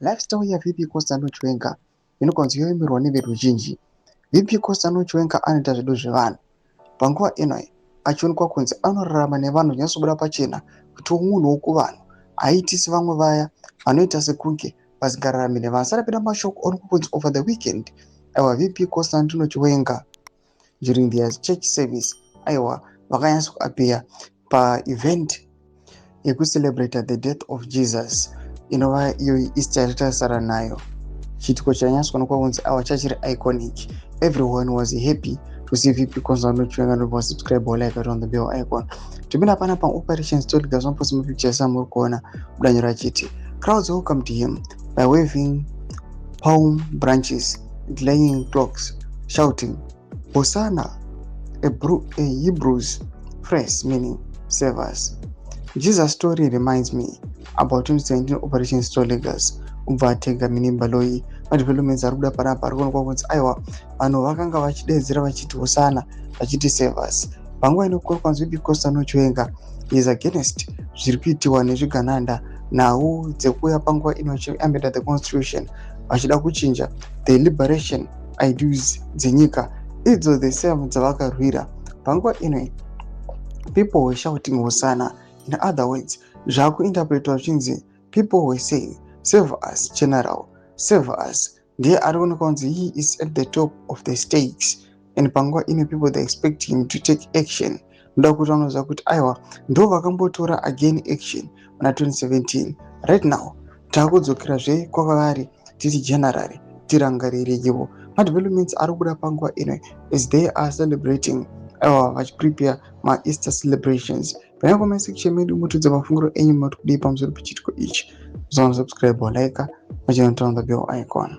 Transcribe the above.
Lifestyle yaVP Constantino Chiwenga inokwanzi yoyemerwa neveruzhinji. VP Constantino Chiwenga anoita zvido zvevanhu. Panguva ino achionekwa kunzi anorarama nevanhu zvinyatsobuda pachena kuti munhu wokuvanhu haaitisi vamwe vaya vanoita sekunge vasingararami nevanhu. Sarapinda mashoko onekwa kunzi over the weekend, aiwa, VP Constantino Chiwenga during their church service, aiwa, vakanyatso kuappear paevent yekucelebrata the death of Jesus, inova iyo Easter yatatasara nayo. Chiitiko chanyatsoonekwa kunzi aiwa chachiri iconic. Everyone was happy to see VP Constantino Chiwenga. Ndobva subscribe or like on the bell icon. Tipinda pana paOperation Stoligas vaposta mapictures amuri kuona mudanyiro achiti crowds welcomed him by waving palm branches, laying clocks, shouting "Hosanna", a Hebrews phrase meaning "save us". Jesus story reminds me about 2017 Operation Stoligas. Ubva atenga Mini Baloyi. Madevelopments ari kuda panapa ari kuonekwa kunzi aiwa, vanhu vakanga vachidedzera vachiti "Hosana", vachiti "save us". Panguva ino kuri kwanzi VP Constantino Chiwenga is against zviri kuitiwa nezvigananda, nhau dzekuuya panguva ino achiamenda the constitution, vachida kuchinja the liberation ideas dzenyika idzo the same dzavakarwira. Panguva ino people were shouting "Hosana". In other words, zvakuinterpretwa zvichinzi people were saying "Save us, general, save us". Ndiye ari kuonekwa kunzi he is at the top of the stakes, and panguva ino people, they expect him to take action. Noda kuti vanoziva kuti aiwa, ndo vakambotora again action muna 2017. Right now taakudzokerazve kwavari titi generally tirangarireiwo. Madevelopments ari kubuda panguva ino as they are celebrating, aiwa, vachiprepare maEaster celebrations. Pane comment section medu mutudze mafungiro enyu, mati kudii pamusoro pechiitiko ichi. Subscribe, like, machino turn on the bell icon.